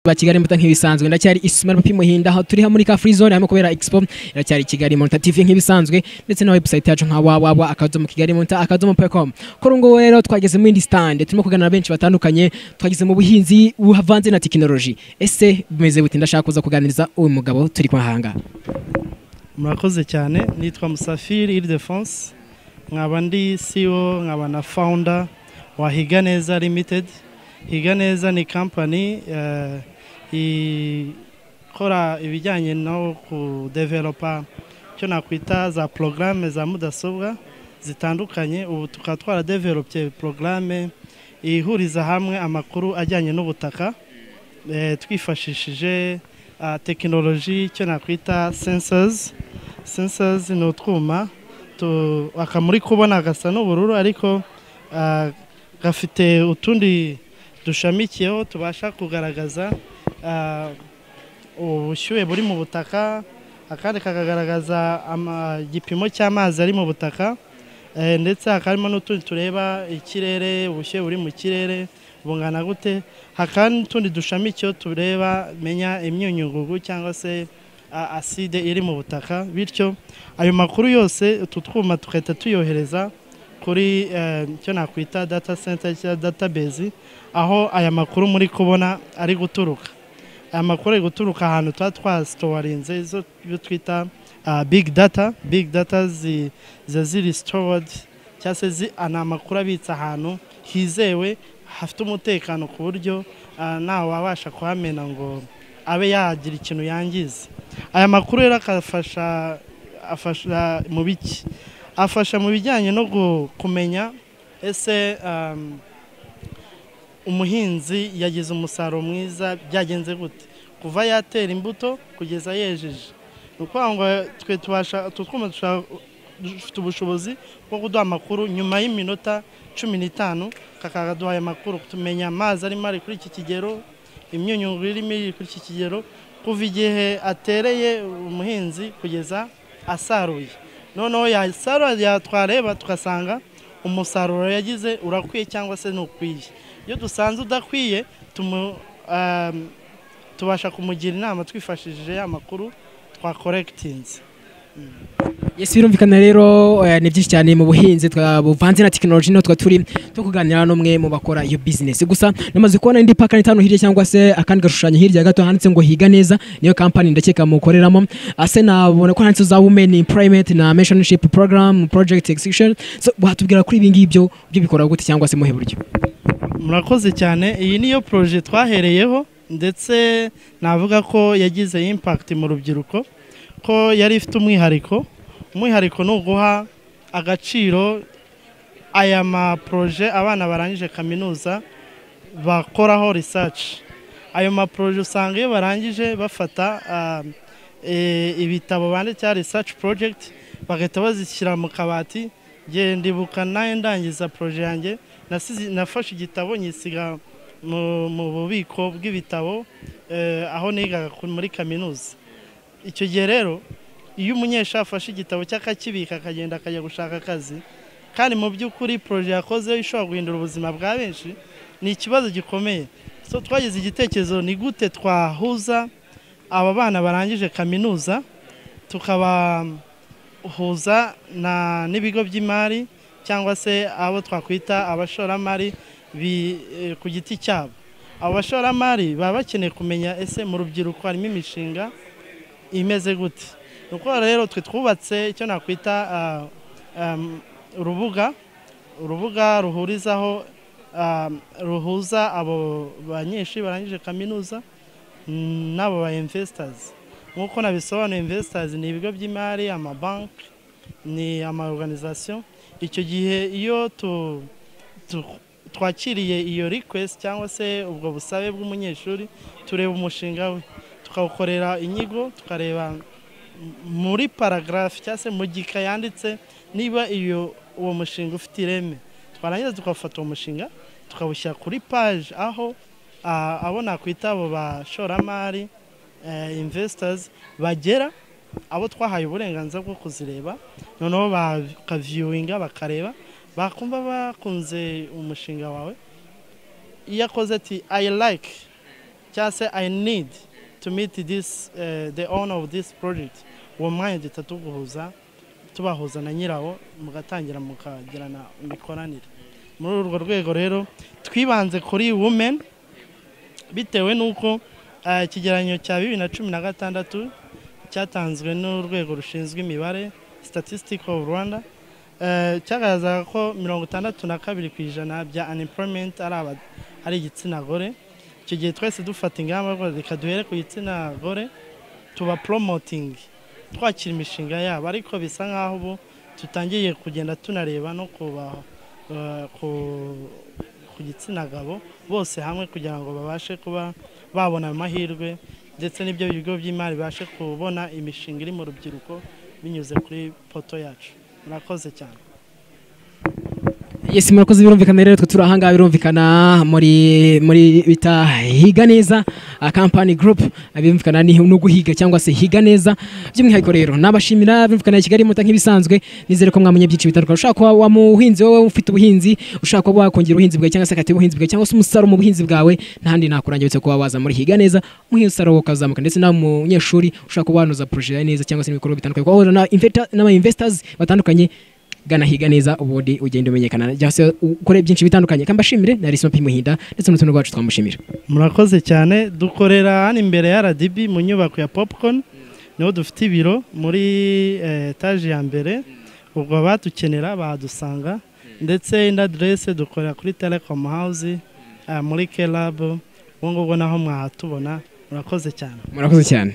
Ba Kigali Monitor, nk'ibisanzwe ndacyari Ismail Papi Muhinda, aho turi muri Car Free Zone harimo kubera Expo. Iracyari Kigali Monitor TV nk'ibisanzwe, ndetse na website yacu nka www.kigalimonitor.com. Kuri ngo rero twageze mu indi stand, turimo kuganira na benshi batandukanye. Twageze mu buhinzi buvanze na tekinoloji. Ese bimeze bute? Ndashaka kuza kuganiriza uyu mugabo turi kwahanga. Murakoze cyane. Nitwa Musafiri Ildefonse, nkaba ndi CEO, nkaba na founder wa Higaneza Limited. Higaneza ni company ikora ibijyanye no kudevelopa icyo nakwita za porogaramu za mudasobwa zitandukanye. Ubu tukaba twaradevelopye porogaramu ihuriza hamwe amakuru ajyanye n'ubutaka, twifashishije tekinoloji, icyo nakwita sensors. Sensors ni utwuma aka muri kubona gasa n'ubururu, ariko gafite utundi dushamikiyeho tubasha kugaragaza ubushyuhe buri mu butaka, akandi kakagaragaza igipimo cy'amazi ari mu butaka, ndetse hakaba harimo n'utundi tureba ikirere, ubushyuhe buri mu kirere bungana gute. Hakaba n'utundi dushamikiyeho tureba menya imyunyungugu cyangwa se acide iri mu butaka. Bityo ayo makuru yose utu twuma tugahita tuyohereza kuri icyo nakwita data center cyangwa database, aho aya makuru muri kubona ari guturuka. Aya makuru ari guturuka ahantu tuba twasitowarinze izo ibyo twita big data. Big data ziba ziri stored cyangwa se ni amakuru abitse ahantu hizewe, hafite umutekano, ku buryo ntawe wabasha kuhamena ngo abe yagira ikintu yangiza. Aya makuru rero akafasha, afasha mu biki? Afasha mu bijyanye no kumenya ese umuhinzi yagize umusaruro mwiza byagenze gute kuva yatera imbuto kugeza yejeje. Ni ukuvuga ngo twe tubasha, utu twuma dufite ubushobozi bwo kuduha amakuru nyuma y'iminota 15, kakaduha aya makuru, tumenya amazi arimo ari kuri iki kigero, imyunyungugu irimo iri kuri iki kigero, kuva igihe atereye umuhinzi kugeza asaruye. Noneho yasarura, twareba tugasanga umusaruro yagize urakwiye cyangwa se ntukwiye. Iyo dusanze udakwiye, tubasha kumugira inama twifashishije ya makuru twakorekitinze. Yes, birumvikana rero, ni byinshi cyane mu buhinzi buvanze na tekinoloji. No twa turi kuganira n'umwe mu bakora iyo business. Gusa namaze kubona indi paka itanu hirya, cyangwa se akandi gashushanyo hirya gato handitse ngo Higa Neza, niyo company ndakeka mukoreramo. Ase nabona ko handitse za women employment na mentorship program, project execution. So watubwira kuri ibi ngibyo byo bikora gute, cyangwa se muhe buryo? Murakoze cyane. Iyi niyo projet twahereyeho, ndetse navuga ko yagize impact mu rubyiruko, ko yari ifite umwihariko. Umwihariko ni uguha agaciro aya ma projet abana barangije kaminuza bakoraho research. Ayo ma projet usanga iyo barangije bafata ibitabo banditseho research project, bagahita bazishyira mu kabati. Nge ndibuka nawe ndangiza projet yanjye, nafashe igitabo nyisiga mu bubiko bw'ibitabo aho nigaga muri kaminuza. Icyo gihe rero, iyo umunyeshuri afashe igitabo cye akakibika, akagenda akajya gushaka akazi, kandi mu by'ukuri projet yakoze ishobora guhindura ubuzima bwa benshi, ni ikibazo gikomeye. So twagize igitekerezo: ni gute twahuza aba bana barangije kaminuza, tukabahuza n'ibigo by'imari cyangwa se abo twakwita abashoramari ku giti cyabo? Abo bashoramari baba bakeneye kumenya ese mu rubyiruko harimo imishinga imeze gute. Ni ukuvuga rero twe twubatse icyo nakwita urubuga ruhurizaho, ruhuza abo banyeshuri barangije kaminuza n'abo ba investors. Nk'uko nabisobanuye, investors ni ibigo by'imari, amabanki, ni ama organisation. Icyo gihe iyo twakiriye iyo request cyangwa se ubwo busabe bw'umunyeshuri, tureba umushinga we, tukawukorera inyigo, tukareba muri paragraphe cyangwa se mu gika yanditse niba iyo uwo mushinga ufite ireme. Twarangiza tukafata uwo mushinga, tukawushyira kuri page aho abo nakwita abo bashoramari, investors, bagera, abo twahaye uburenganzira bwo kuzireba. Noneho bakaviewinga, bakareba, bakumva bakunze umushinga wawe, iyo akoze ati "I like" cyangwa se "I need to meet this the owner of this project", uwo mwanya duhita tuguhuza, tubahuza na nyirawo, mugatangira mukagirana imikoranire. Muri urwo rwego rero twibanze kuri women, bitewe n'uko ikigereranyo cya 2016 cyatanzwe n'urwego rushinzwe imibare, Statistic of Rwanda, cyagaragazaga ko 62% bya unemployment ari igitsina gore. Icyo gihe twese dufata ingamba ngo reka duhere ku gitsina gore, tuba promoting, twakira imishinga yabo. Ariko bisa nk'aho ubu tutangiye kugenda tunareba no kuba ku gitsina gabo bose hamwe, kugira ngo babashe kuba babona amahirwe, ndetse n'ibyo bigo by'imari bibashe kubona imishinga iri mu rubyiruko binyuze kuri portal yacu. Murakoze cyane. Yes, murakoze. Birumvikana rero twe turi ahangaha, birumvikana muri bita Higa Neza Company Group. Birumvikana ni no guhiga cyangwa se higa neza. By'umwihariko rero nabashimira, birumvikana Kigali Muta nk'ibisanzwe. Nizere ko mwamenye byinshi bitandukanye. Ushaka kuba wa muhinzi, wowe ufite ubuhinzi, ushaka kuba wakongera ubuhinzi bwawe cyangwa se akati ubuhinzi bwawe cyangwa se umusaruro mu buhinzi bwawe, ntahandi nakurangira uretse kuba waza muri Higa Neza, umusaruro ukazamuka. Ndetse nawe munyeshuri ushaka kuba wanoza projet yawe neza cyangwa se n'ibikorwa bitandukanye, kuba wahura n'aba investors batandukanye, gana Higa Neza, ubundi ugende umenyekana cyangwa se ukore byinshi bitandukanye. Kambashimire na Risma Muhinda, ndetse n'utuntu rwacu twamushimira. Murakoze cyane. Dukorera hano imbere ya RDB mu nyubako ya Popcorn, niho dufite ibiro muri etaje ya mbere. Ubwo abadukenera bahadusanga. Ndetse indi aderese, dukorera kuri Telecom House, muri Kelab. Ubwo ngubwo naho mwahatubona. Murakoze cyane. Murakoze cyane.